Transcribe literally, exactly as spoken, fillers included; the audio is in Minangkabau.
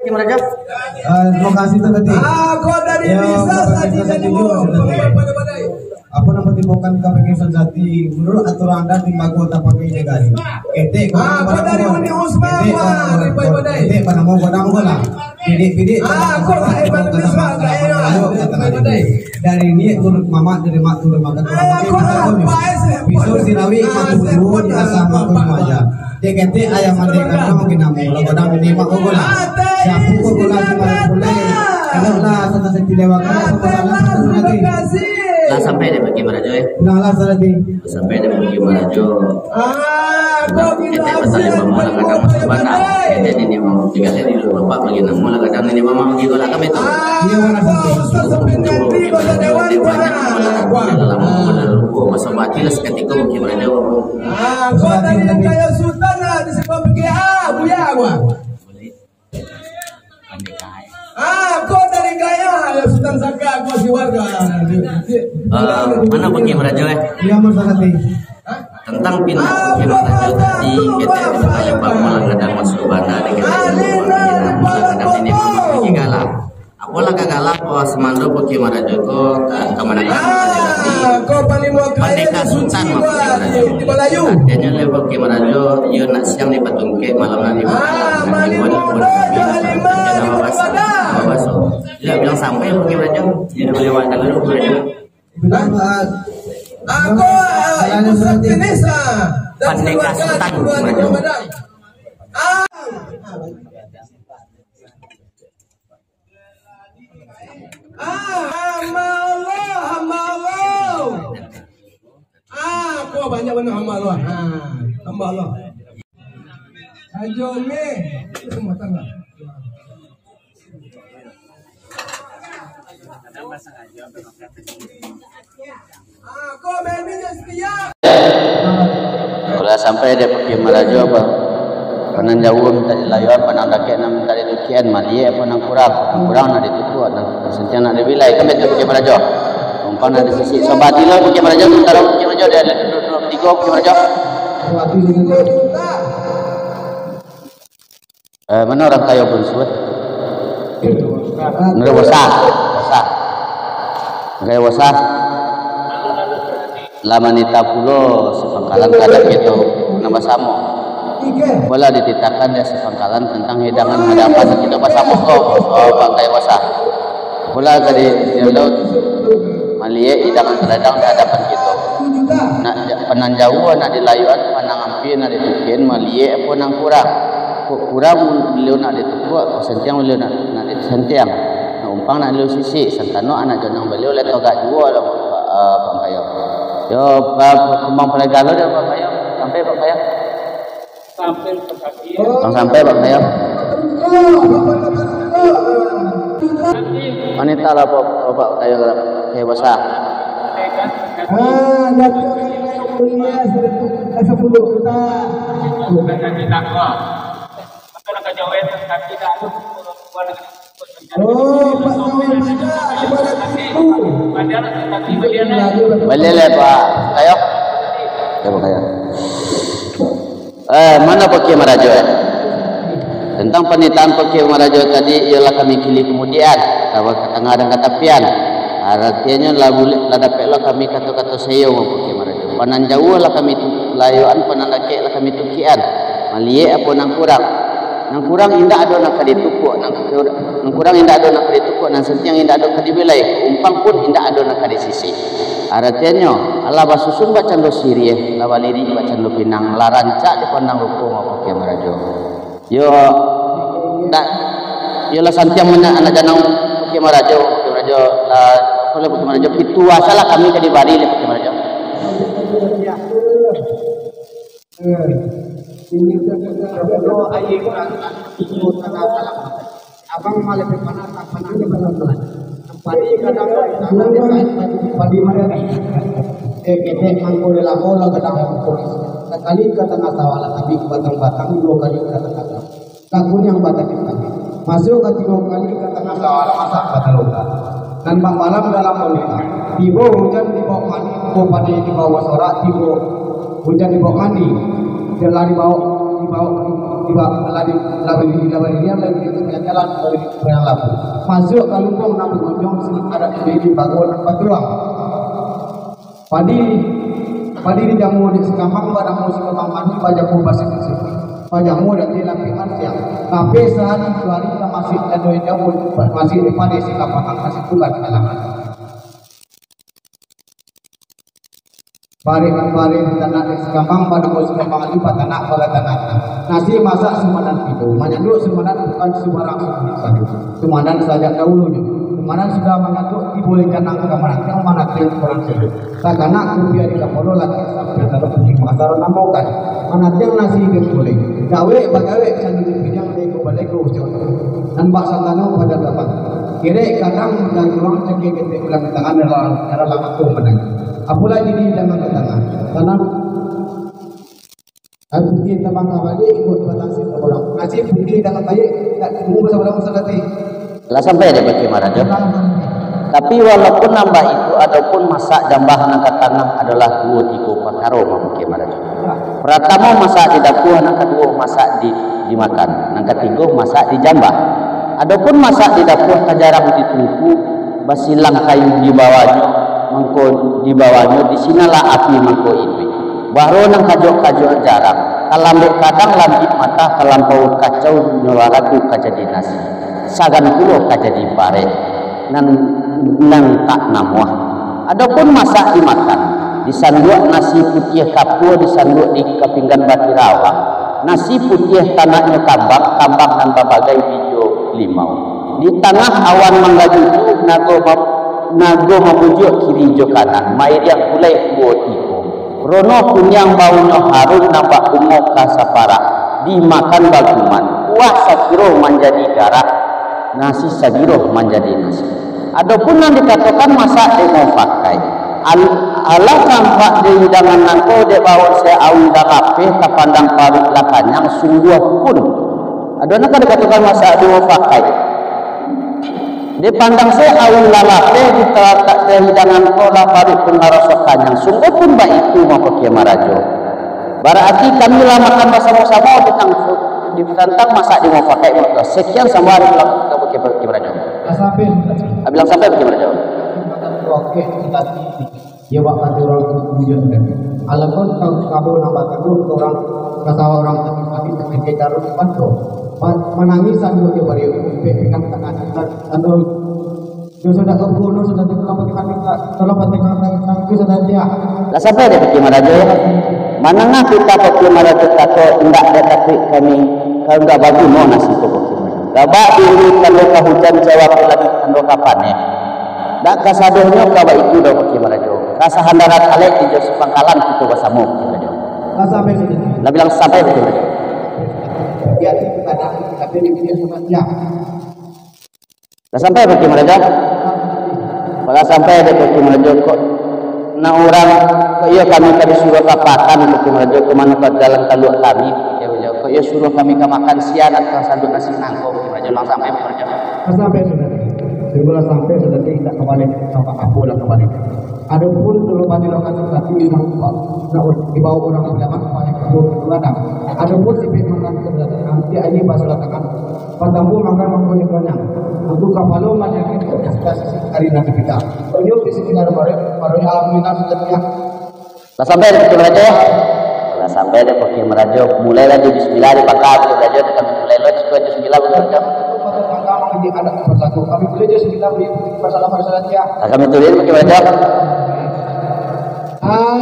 Gimana, Jo? Eh, terima kasih, Ustaz Sati. Ah, kau dari Ya, desa Ustaz Sati Sati dari juga, Luwu. Ustaz Sati. Pandai, pandai, pandai. Apa nama timbulkan ka P K Sati? Menurut aturan adat, timbago tapakai negari. Ketek Ah, kau dari Uni Usman, Ketek wah, pandai, pandai. Ketek panamo godang bola. Pidik-pidik Ah, kau tak hebat, Usman, tak hebat. Ayo, kata Nabi. Dari niat turut mamak, dari mak turut makan. Ah, kau tak hebat, Ustaz. Pisau sirawi, Ah, matu Ustaz, buah, di atas matu remaja. Dek ketek ayam mandi kandang, mungkin namo lah godang ini mak kau lah. Siapa kau lah, siapa pulai. Kalau lah, sana saya pilih wakil, sama sana, sana nanti. Lah sampai dek Pak Kiai Marajo, eh. Nah, lah sana nanti. Sampai dek Pak Kiai Marajo. Ah, kau Kita tidak pasal siap, lima malam kau kadang masuk tidak banda. Siap. Kita ini mau tiga hari dulu, Bapak, bagi nama lah kadang ini mama bagi kau lah kami tu. Ah, Iya, mana kau sampai? Ustaz sampai ganti, kau tak dewan, kau nak. Dalam rumah, dalam rumah, masa mati lah seketika Pak Kiai Marajo. Ah, kau dari yang kaya Sultan lah, di sebab pergi, ah, buya gua. Ah, kau dari kaya, ya Sultan Saka, gua si warga. Ah, mana Pak Kiai Marajo, eh? Iya, Mas Sakti. Tentang pindah Pak Kiai Marajo tadi, kita bisa kaya Pak Malang kadang masuk banda, kita kadang ini Pak Kiai Marajo. Apolah kagala bahwa semando Pak Kiai Marajo ko ka, ka mana ka Ah, kau paling muak Pandeka kaya Sultan suci Pak Kiai gua Marajo. Di, di Melayu. Artinya le Pak Kiai Marajo, iyo nak siang di Patungkek, malam nak di Ah, Patungkek. Paling muda jo Halimah di Babaso. Babaso. Tidak bilang sampai Pak Kiai Marajo. Jadi lewat dulu Pak Kiai Marajo. Bilang, ah, Aku, ah, Jalan Ibu Sakti Nisa. Dan Pandeka keluarga Sultan di Purwajo Marajo. Padang. Ah. Ah, hamba Allah, hamba Allah. Ah, kok banyak bana hamba Allah. Ah, hamba Allah. Ajo meh, itu semua tangan. Ah, kok meh, meh, setia. Kalau sampai dek Pak Kiai Marajo apa? Panang jauah mintak dilayuan, panang dakek nan mintak ditukian, maliek apo nan kurang, nan kurang nak ditukuak, nan santiang nak dibilai, kan betul Pak Kiai Marajo? Umpang nak disisik, sabati lo Pak Kiai Marajo, sementara Pak Kiai Marajo, dia ada duduk-duduk tigo Pak Kiai Marajo. Eh, mana urang kayo bunsuah? Nurul Bosah. Bosah. Kayo Bosah. Lah manitah pulo sapangkalan ka dakek tu, nan basamo. Bolah dititahkan dek sapangkalan tantang hidangan hadapan kito basamo ko, oh, Pak Kayo Bosah. Bolah tadi, maliek hidangan taradang di hadapan kito. Nak ja-, panang jauah nak dilayuan, panang ampia nak ditukian, maliek apo nan kurang. Kok kurang, baliau nak ditukuak, kok santiang, baliau nak, nak disantiang. Nak umpang nak baliau sisik, santano anak janang baliau lai tagak juo lah, Pak, ah, Pak Kayo. Yo, Pak, kumbang palegalo dah, Pak Kayo. Sampai, Pak Kayo. Sampai, Pak Kayo. Bang sampai, Pak Kayo. Wanita lah, Pak, Pak Kayo, Kayo Bosah. Ah, Datuk Mulia sepuluh juta. Oh, Pak Kawan Mada, ibarat itu. Baliak lah, Pak Kayo. Ya, Pak Kayo. Eh, mana Pak Kiai Marajo, eh? Tentang panitahan Pak Kiai Marajo tadi, iyolah kami kili kamudian, ka, ka tangah dan ka tapian. Aratianyo lah buliah, lah dapek lo kami kato-kato sayo, Pak Kiai Marajo. Panang jauah lah kami tu-, layuan, panang dakek lah kami tukian. Maliek apo nan kurang. Nan kurang indak ado nan ka ditukuak, nan kur-, nan kurang indak ado nan ka ditukuak, nan santiang indak ado ka dibilai, umpang pun indak ado nan ka disisik. Aratianyo, alah basusun bakcando siriah, lah balirik bakcando pinang, lah rancak dipandang rupo mah Pak Kiai Marajo. Yo, dak, yo lah santiang banyak anak janang Pak Kiai Marajo, Pak Kiai Marajo, lah, apo lah Pak Kiai Marajo, pitu asa lah kami ka dibari lah Pak Kiai Marajo. Eh, ini kita punya air, itu tanah dalam. Abang malah berpanah, tak pernah di malam malam. Padi kadang dari tanah desa, padi mereka. Eh, ketek mangko di lamo lah kadang mangko. Sekali ka tangah sawah lah, tapi batang-batang, duo kali ka tangah sawah. Takun yang batang hitam. Masuk ka tigo kali ka tangah sawah, masak batalongga. Nan bak malam dalam pamita. Tibo hujan dibao mandi, tibo padi dibao sorak, tibo hujan dibao mandi. Lah dibao, dibao, dibao, lah di, lah bali, lah bali, lah bali, Masuak ka lubuang nan bagunjuang, sinan adat di bago nan batuang. Padi, padi dijamua dek si kamang, banamo si kamang mandi, bajamua basipuik-sipuik. Bajamua di ateh lapiak nan siang. Lapeh sahari duo hari ka masuak jando inyo, masuak di padeh si kamang, masuak pulang ka laman. Pareh-pareh ditanak dek si kamang, banamo si kamang mandi, batanak bala tanak. Nasi masak sumanan tigo, manyanduak sumanan bukan subarang sumanan sajo. Sumanan sajak dahulunyo. Sumanan sudah manyanduak, tibo lai janang ka manatiang, manatiang kurang selo. Takanak kupiah di kapalo, laki sampai dalam pusing mata namokan. Manatiang nasi iduik gulai. Dawek bagawek, sandu di pijang, lego balego ucap. Nan bak santano pada dapat. Kerek kadang dan ruang cekik ketek ulang tangan dalam, dalam aku menang. Apolah jadi jangan ke tangan. Tanam. Ai putiah tabang ka baliak, ikut batang siko urang. Nasi putiah tabang baliak, tak tunggu sama-sama salati. Lah sampai dek Pakiah Marajo. Tapi walaupun nan baitu, adopun masak jambah nan ka tanah adolah duo tigo parkaro, Pakiah Marajo. Paratamo masak di dapua, nan kaduo masak di, dimakan, nan katigo masak di jambah. Adopun masak di dapua tajarang ditungku, basilang kayu di bawahnyo, mangko di bawahnyo, di sinanlah api mangko iduik. Baro nan kajuak-kajuak jarang, kalambek kadang lambik matah, kalampau kacau nyo laragu ka jadi nasi, sagan pulo ka jadi bareh nan, nan tak namuah. Adopun masak dimakan, disanduak nasi putiah kapua, disanduak di kapinggan batirawang. Nasi putiah tanaknyo kambang, kambang nan babagai bijo limau. Di tangah awan manggajuju, nago ma-, nago mamujuak kiri jo kanan, mairiang gulai duo tigo. Rono kuniang baunyo harum, nampak bungo ka saparak, dimakan baguman, kuah sakiro manjadi garak, nasi sagiro manjadi nasi. Adopun nan dikatokan masak dek mufakaik, al-, alah tampak di hidangan nangko dek bawon se awi lah lapeh, tapandang paruik lah kanyang, sungguah pun. Ado nan ka dikatokan masak dek mufakaik. Dipandang se awi lah lapeh, di ta-, ta-, di hidangan ko lah paruik pun maraso kanyang. Sungguah pun baitu, Pakiah Marajo. Bararti kami lah makan basamo-samo di tang-, di tantang masak dek mufakaik. Sekian sambutan dari Pakiah, Pakiah Marajo. Lah sampai, Ustaz. Bilang sampai, Pakiah Marajo. Oke, Ustaz. Iyo, bak kata urang tu, bujur, kan. Alangkah tau kabo nan batandu ka urang, katawa urang tadi, tapi sakik taruih bantu. Ma-, manangih sambil dia bari, umpek pinang tangan, tangan, tangan. Yo sudah kabur, no sudah tolong pakai mati, tolong pakai mati, itu sudah dia. Lah sampai dek Pakiah Marajo, yo? Manangah kita Pakiah Marajo kato, indak dek takuik kami, kalau indak baguno nasi ko Pakiah Marajo. Gabak dulu tando ka hujan, jawab lagi tando ka paneh. Dak kasadohnyo ka baitu doh, Pakiah Marajo. Ka sahandaran alek di jo sipangkalan kito basamo, Pakiah Marajo. Lah sampai sudah. Lah bilang sampai, Pakiah Marajo. Hati-hati, kita dah, tapi ini dia sama dia. Lah sampai, Pakiah Marajo. Lah sampai dek Pakiah Marajo, kok nak urang, kok iyo kami ka disuruah ka pakan, Pakiah Marajo, ka mano ka dalam taluak kami, Pakiah Marajo. Kok iyo suruah kami ka makan sia, nak ka sanduak nasi nangko, Pakiah Marajo. Lah sampai, Pakiah Marajo. Lah sampai sudah. Sudah lah sampai sudah, indak ka baliak, sampai apo lah ka baliak. Adopun dulu bani lokasi, tapi urang, nak di bawah urang ulama, banyak kabun, ladang. Adopun sipik makan, nanti aja basulah tangan. Patambu makan mangkonyo konyang. Angku kapalo manyakin, kasih kasih kari nanti pita. Oyo di sini ada barek, barek alhamdulillah sudah. Lah sampai dek Pakiah Marajo? Lah sampai dek Pakiah Marajo. Mulailah jo bismillah, dibaka Pakiah Marajo, dah kami mulai lo, cukup bismillah, Pakiah Marajo. Kami mulai jo bismillah, beri masalah pada salah dia. Lah kami tulis, Pakiah Marajo. Ah.